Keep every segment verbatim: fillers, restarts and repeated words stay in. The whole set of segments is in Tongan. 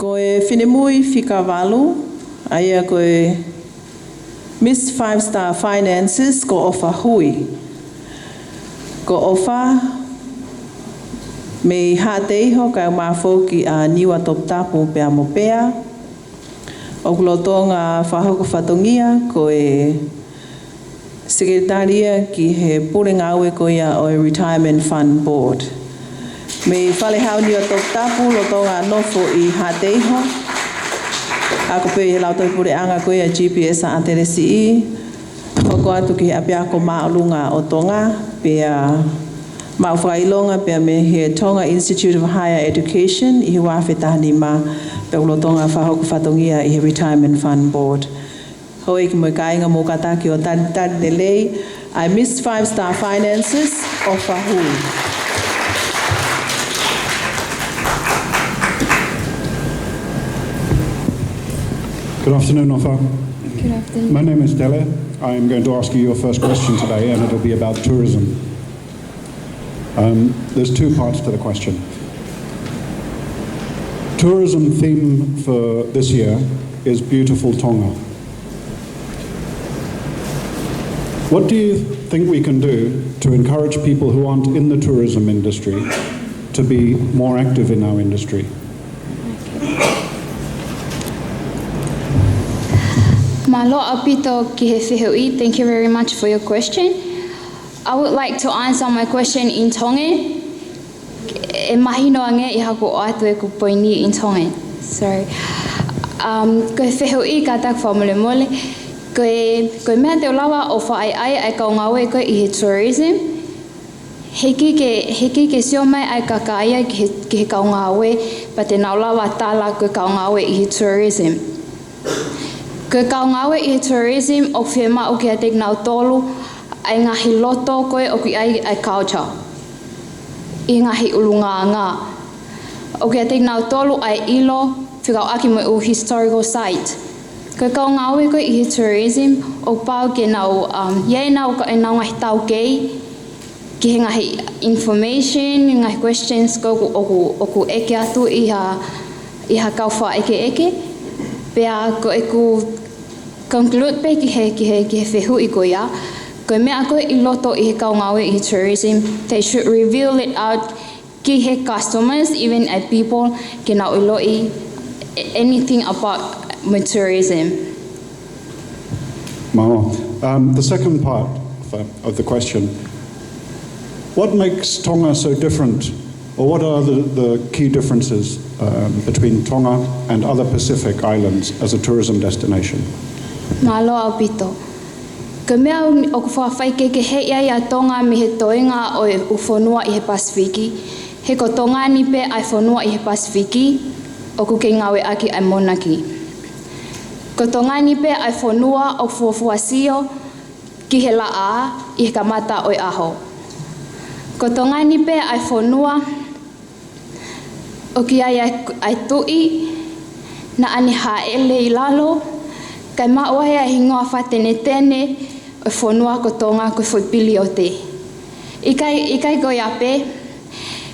Ko e finemui fika valu, ʻa ia ko e Miss Five Star Finances, ko ʻOfa Hui. Ko ʻOfa mei Haʻateiho, kae ʻumaʻā foki ʻa Niua, Toputapu pea mo Pea. ʻOku lolotonga fakahoko fatongia ko e Sekelitali ia ki he pule ngāue ko ia ʻo e Retirement Fund Board. Mei Falehau, Niua, Toputapu, lolotonga nofo ʻi Haʻateiho. Ako pē ʻi he lautohi puleʻanga ko ia G P S ʻa ʻAtelesiʻi. Hoko atu ki he ʻApiako Māʻolunga ʻo Tonga, pea maʻu fakaʻilonga pea mei he Tonga Institute of Higher Education ʻi he ua afe taha nima, pea ʻoku lolotonga fakahoko fatongia ʻi he Retirement Fund Board. Houʻeiki mo e kāinga, mou kātaki ʻo talitali lelei ʻa e Miss Five Star Finances, ʻOfa Hui. Good afternoon, ʻOfa. Good afternoon. My name is Dele. I am going to ask you your first question today, and it'll be about tourism. Um, there's two parts to the question. Tourism theme for this year is Beautiful Tonga. What do you think we can do to encourage people who aren't in the tourism industry to be more active in our industry? Mālō ʻaupito ki he fehuʻi. Thank you very much for your question. I would like to answer my question in Tongan. ʻE mahino ange ʻi haʻaku ʻoatu ʻeku poini in Tongan. Sorry. Um, ko e fehuʻi, kātaki fakamolemole. Ko e, ko e meʻa te u lava ʻo fakaʻaiʻai ʻa e kau ngāue ko ē ʻi he tourism. He ʻikai ke, he ʻikai ke sio mai ʻa e kakai ia ki he, ki he kau ngāue, pea te nau lava tala ko e kau ngāue ʻi he tourism. Ko e kau ngāue ʻi he tourism ʻoku fiemaʻu kiate kinautolu ʻa e ngaahi loto ko ē ʻoku ʻi ai ʻa e culture ʻi he ngaahi ʻulungaanga. ʻOku ʻiate kinautolu ʻa e ʻilo fekauʻaki mo e ʻū historical site. Ko e kau ngāue ko ē ʻi he tourism ʻoku pau ke nau, um, ʻi ai ʻenau, ʻenau ngaahi taukei ki he ngaahi information, ngaahi questions ko ē ʻoku, ʻoku, ʻoku ʻeke atu ʻi ha, ʻi ha kau fakaʻekeʻeke. Pea ko ʻeku conclude pē ki he, ki he, ki he fehuʻi ko ia, ko e meʻa ko ē ʻi loto ʻi he kau ngāue ʻi he tourism, they should reveal it out ki he customers, even ʻa e people, ke nau ʻiloʻi anything about mo e tourism. Mālō. Um, the second part of, uh, of the question, what makes Tonga so different, or what are the, the key differences, um, between Tonga and other Pacific islands as a tourism destination? Mālō ʻaupito. Ko e meʻa ʻoku fakafaikehekeheʻi ai ʻa Tonga mei he toenga ʻo e ʻū fonua ʻi he Pasifiki, he ko Tonga ni pē ʻa e fonua ʻi he Pasifiki ʻoku kei ngāueʻaki ʻa e monarchy. Ko Tonga ni pē ʻa e fonua ʻoku fuofua sio ki he laʻā ʻi he kamata ʻo e ʻaho. Ko Tonga ni pē ʻa e fonua ʻoku ʻi ai ʻa e, ʻa e tuʻi naʻa ne hāʻele ʻi lalo, kae maʻu ai ʻa e hingoa fakatenetene ʻo e fonua ko Tonga ko e foʻi piliote. ʻIkai, ʻikai ko ia pē,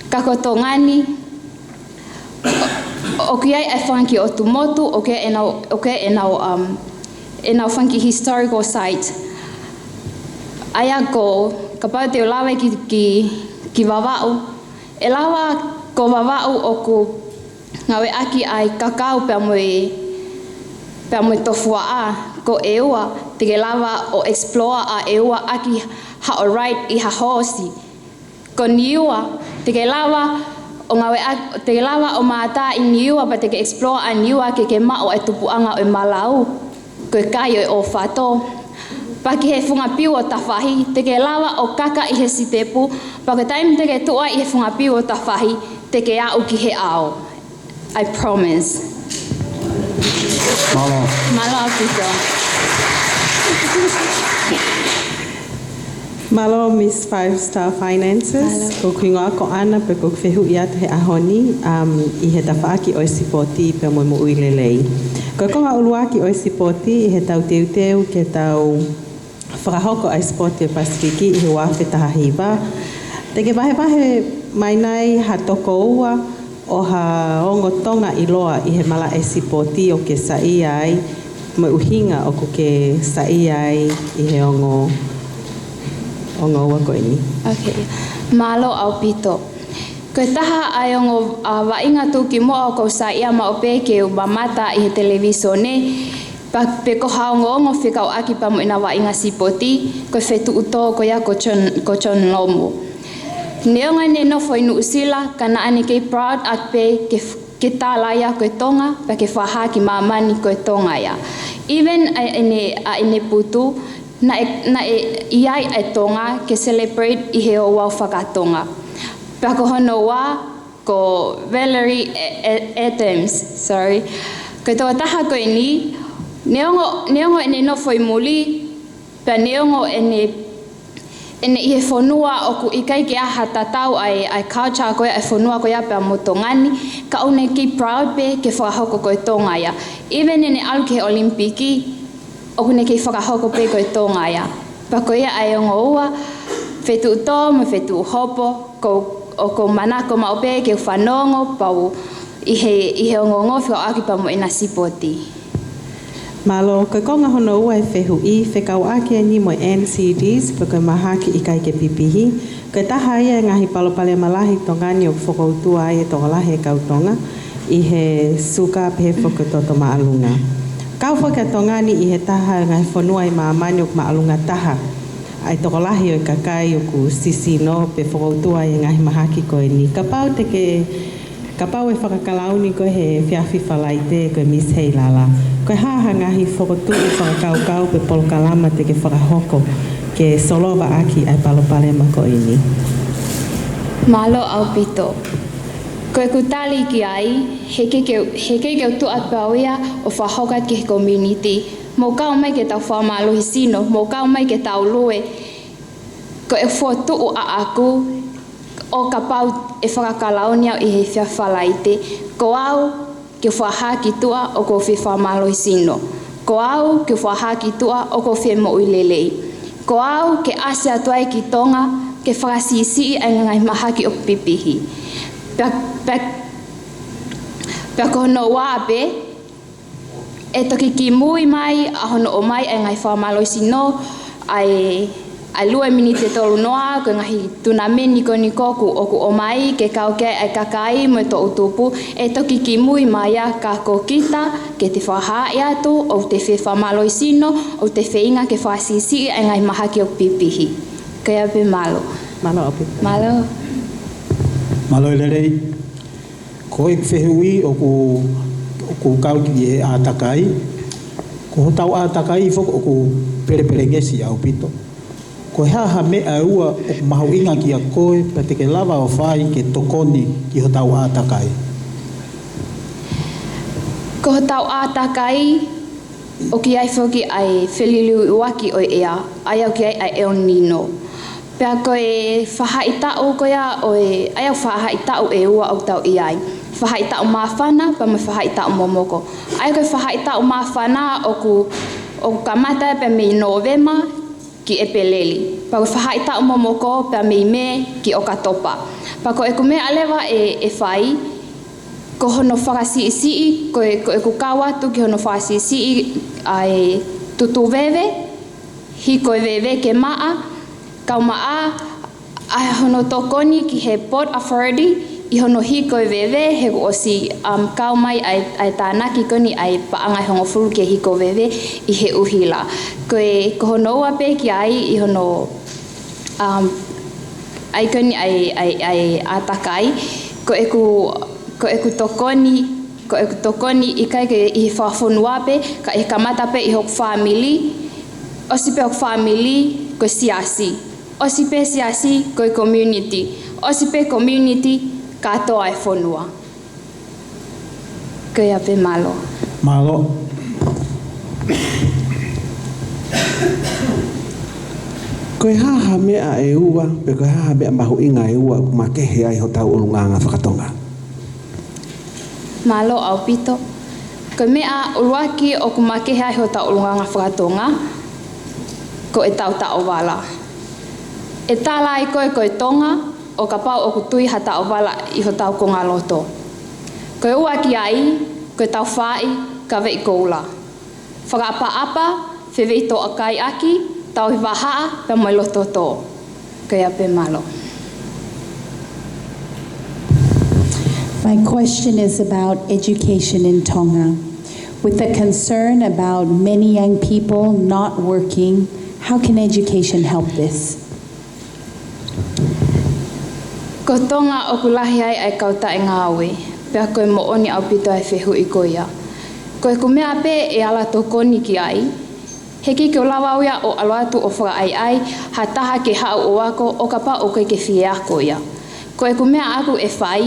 ka ko Tonga ni ʻoku ʻi ai ʻa e fanga kiʻi ʻotu motu, ʻoku ʻi ai ʻenau, ʻoku ʻi ai ʻenau, um, ʻenau fanga kiʻi historical site. ʻA ia ko, kapau te u lave ki, ki, ki Vavaʻu, ʻe lava ko Vavaʻu ʻoku ngāueʻaki ʻa e kakau pea mo e, pea mo e tofuaʻa. Ko ʻEua, te ke lava ʻo explore ʻa ʻEua ʻaki haʻo ride ʻi ha hoosi. Ko Niua, te ke lava ʻo ngāueʻaki, te ke lava ʻo mātā ʻi Niua pea te ke explore ʻa Niua ke ke maʻu ʻa e tupuʻanga ʻo e malau, ko e kai ʻo e ʻōfato. Pea ki he funga piu ʻo tafahi, te ke lava ʻo kaka ʻi he sitepu, pea ko e taimi te ke tuʻu ai ʻi he funga piu ʻo tafahi, te ke aʻu ki he ʻao. I promise. Mālō. Mālō ʻaupito. Mālō Miss Five Star Finances. Mālō. Ko hoku hingoa ko ʻAna pea ko ʻeku fehuʻi atu he ʻaho ni, um, ʻi he tafaʻaki ʻo e sipoti pea mo e moʻui lelei. Ko e konga ʻuluaki ʻo e sipoti ʻi heʻetau teuteu ke tau fakahoko ʻa e sipoti ʻo e Pasifiki ʻi he ua afe taha hiva. Te ke vahevahe mai nai ha toko ua ʻo ha ongo Tonga ʻiloa ʻi he malaʻe sipoti ʻoku ke saiʻia ai, mo e ʻuhinga ʻoku ke saiʻia ai ʻi he ongo, ongo ua ko eni? Okay. Mālō ʻaupito. Ko e taha ʻa e ongo, ā, vaʻinga tuʻukimuʻa ʻoku ou saiʻia maʻu pē ke u mamata ʻi he televīsone, pea, pe ko ha ongoongo fekauʻaki pea mo ʻena vaʻinga sipoti, ko e fetuʻutō ko ia ko John, ko John Lomu. Neongo ʻene nofo ʻi Nuʻusila, ka naʻa ne kei proud ʻaki pē ke f-, ke tala ia ko e Tonga, pea ke fakahā ki māmani ko e Tonga ia. Even ʻa ʻene, ʻa ʻene putu, naʻe, naʻe ʻi ai ʻa e Tonga ke celebrate ʻi he ouau fakatonga. Pea ko hono ua, ko Valerie A-, A-, Adams, sorry. Ko e tokotaha ko eni, neongo, neongo ʻene nofo ʻi muli, pea neongo ʻene, ʻene ʻi he fonua ʻoku ʻikai ke ʻi ai ha tatau ʻa e, ʻa e culture ko ia ʻa e fonua ko ia pea mo Tonga ni, ka ʻoku ne kei proud pē ke fakahoko ko e Tonga ia. Even ʻene ʻalu ki he ʻOlimipiki, ʻoku ne kei fakahoko pē ko e Tonga ia. Pea ko ia ʻa e ongo ua, fetuʻutō mo e fetuʻuhopo, ko, ʻoku ou manako maʻu pē ke u fanongo pea u ʻi he, ʻi he ongoongo fekauʻaki pea mo ʻena sipoti. Mālō, ko e konga hono ua e fehuʻi, fekauʻaki eni mo e N C Ds, pe ko e mahaki ʻikai ke pipihi. Ko e taha ia e ngaahi palopalema lahi Tonga ni ʻoku fokoutua ai e tokolahi e kau Tonga ʻi he suka pehē foki ko e toto māʻolunga. Kau foki ʻa Tonga ni ʻi he taha e ngaahi fonua ʻi māmani ʻoku māʻolunga taha ʻa e tokolahi ʻo e kakai ʻoku sisino pe fokoutua ai e ngaahi mahaki ko eni. Kapau te ke, kapau ʻe fakakalauni koe he efiafi Falaite ko e Miss Heilala, ko e hā ha ngaahi fokotuʻu fakakaukau pe polokalama te ke fakahoko ke solova ʻaki ʻa e palopalema ko eni? Mālō ʻaupito. Ko ʻeku tali ki ai, he ʻikai ke, he ʻikai ke u tuʻu atu pē au ia ʻo fakahoko atu ki he community. Mou kau mai ke tau fakamālohisino, mou kau mai ke tau lue. Ko e fokotuʻu ʻaʻaku, ʻo kapau ʻe fakakalauni au ʻi he efiafi Falaite, ko au ke fakahā ki tuʻa ʻoku ou fie fakamālohisino. Ko au ke fakahā ki tuʻa ʻoku ou fie moʻui lelei. Ko au ke ʻasi atu ai ki Tonga ke fakasiʻisiʻi ʻa e ngaahi mahaki ʻoku pipihi. Pea, pea, pea ko hono ua pē, ʻe toki kimui mai ʻa hono ʻomai ʻa e ngaahi fakamālohisino, ʻa e, ʻa e lue miniti ʻe tolu noa, ko e ngaahi tunameni ko eni ʻoku, ʻoku ʻomai ke kau ki ai ʻa e kakai mo e toʻutupu, ʻe toki kimui mai ia ka ko kita, ke te fakahaaʻi atu, ʻoku te fie fakamālohisino, ʻoku te feinga ke fakasiʻisiʻi ʻa e ngaahi mahaki ʻoku pipihi. Ko ia pē, mālō. Mālō ʻaupito. Mālō. Mālō e lelei. Ko e fehuʻi ʻoku, ʻoku kau ki he ʻātakai. Ko hotau ʻātakai foki ʻoku pelepelengesi ʻaupito. Ko e hā ha meʻa ʻe ua ʻoku mahuʻinga kiate koe pea te ke lava ʻo fai ke tokoni ki hotau ʻātakai? Ko hotau ʻātakai, ʻoku ʻi ai foki ʻa e feliliuaki ʻo e ʻea, ʻa ia ʻoku ʻi ai ʻa e El Nino. Pea ko e faʻahitaʻu ko ia ʻo e, ʻa ia ʻoku faʻahitaʻu ʻe ua ʻoku tau ʻi ai. Faʻahitaʻu māfana, pea mo e faʻahitaʻu momoko. ʻA ia ko e faʻahitaʻu māfana ʻoku, ʻoku kamata pē mei Nōvema ki ʻEpeleli. Pea ko e faʻahitaʻu momoko pē mei Mē ki ʻOkatopa. Pea ko ʻeku meʻa leva ʻe, ʻe fai, ko hono fakasiʻisiʻi, ko e, ko ʻeku kau atu ki hono fakasiʻisiʻi ʻa e tutu veve, hiko e veve ke maʻa, kaumaʻā ʻa hono tokoni ki he Port Authority ʻi hono hiko e veve, he kuo ʻosi, um, kau mai ʻa e, ʻa e tānaki ko eni ʻa e paʻanga ʻe hongofulu ke hiko veve ʻi he ʻuhila. Ko e, ko hono ua pē ki ai ʻi hono, um, ʻa ia ko eni ʻa e, ʻa e, ʻa e ʻātakai, ko ʻeku, ko ʻeku tokoni, ko ʻeku tokoni ʻikai ke ʻi he fakafonua pē, ka ʻe kamata pē ʻi hoku fāmili, ʻosi pē hoku fāmili, ko e siasi. ʻOsi pē siasi, ko e community. ʻOsi pē community, kātoa e fonua. Ko ia pē, mālō. Mālō. Ko e hā ha meʻa ʻe ua, pe ko e hā ha meʻa mahuʻinga ʻe ua ʻoku makehe ai hotau ʻulungaanga fakatonga? Mālō ʻaupito. Ko e meʻa ʻuluaki ʻoku makehe ai hotau ʻulungaanga fakatonga, ko e taʻotaʻovala. ʻE tala ai koe ko e Tonga, ʻo kapau ʻoku tui ha taʻovala ʻi hotau kongaloto. Ko e ua ki ai, ko e tau fai, ka veʻi koula. Fakaʻapaʻapa, fevei toʻa kai ʻaki, tau i vahaʻa, pea mo e loto tō. Ko ia pē, mālō. My question is about education in Tonga. With the concern about many young people not working, how can education help this? Ko Tonga ʻoku lahi ai ʻa e kau taʻe ngāue, pea ko e moʻoni ʻaupito ʻa e fehuʻi ko ia. Ko ʻeku meʻa pē ʻe ala tokoni ki ai, he ʻikai ke u lava au ia ʻo ʻalu atu ʻo fakaʻaiʻai ha taha ke haʻu ʻo ako ʻo kapau ʻoku ʻikai ke fie ako ia. Ko ʻeku meʻa ʻaku ʻe fai,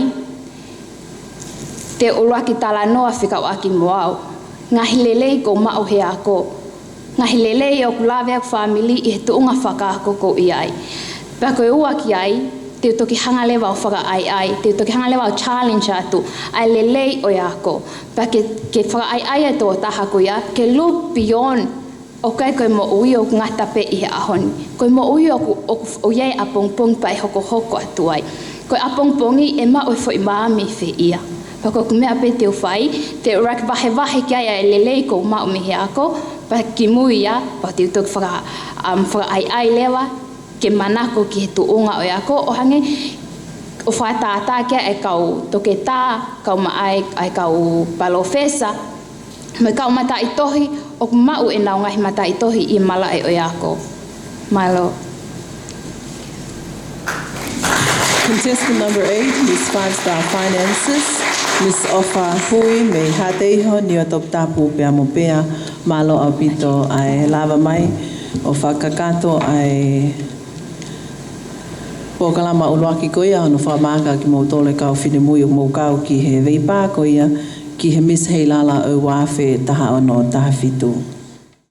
te u ʻuluaki talanoa fekauʻaki mo au. Ngaahi lelei ʻoku ou maʻu he ako. Ngaahi lelei ʻoku lave ʻeku fāmili ʻi he tuʻunga fakaako ʻoku ou ʻi ai. Pea ko e ua ki ai, te u toki hanga leva ʻo fakaʻaiʻai, te u toki hanga leva ʻo challenge atu ʻa e lelei ʻo e ako. Pea ke, ke fakaʻaiʻai ʻa e tokotaha ko ia, ke look beyond ʻoku ʻikai ko e moʻui ʻoku ngata pē ʻi he ʻaho ni. Ko e moʻui ʻoku, ʻoku, ʻoku ʻi ai ʻapongipongi pea ʻe hokohoko atu ai. Ko e ʻapongipongi ʻe maʻu e foʻi maama fē ia. Pea ko ʻeku meʻa pē te u fai, te u ʻuluaki vahevahe ki ai ʻa e lelei ʻoku ou maʻu mei he ako, pea kimui ia, pea te u toki faka-, um, fakaʻaiʻai leva, ke manako ki he tuʻunga ʻo e ako, ʻo hangē ʻo fakatātā ki ai ʻa e kau toketā, kau maʻa e, ʻa e kau palōfesa, mo e kau mataʻitohi, ʻoku maʻu ʻenau ngaahi mataʻitohi ʻi he malaʻe ʻo e ako. Mālō. Contestant number eight, Miss Five Star Finances, Miss ʻOfa Hui mei Haʻateiho, Niuatoputapu pea mo Pea. Mālō ʻaupito ʻa e lava mai ʻo fakakakato ʻa e polokalama ʻuluaki ko ia hono fakamaʻa kimoutolu e kau finemui ʻoku mou kau ki he veipā ko ia ki he Miss Heilala ʻo e ua afe taha ono taha fitu.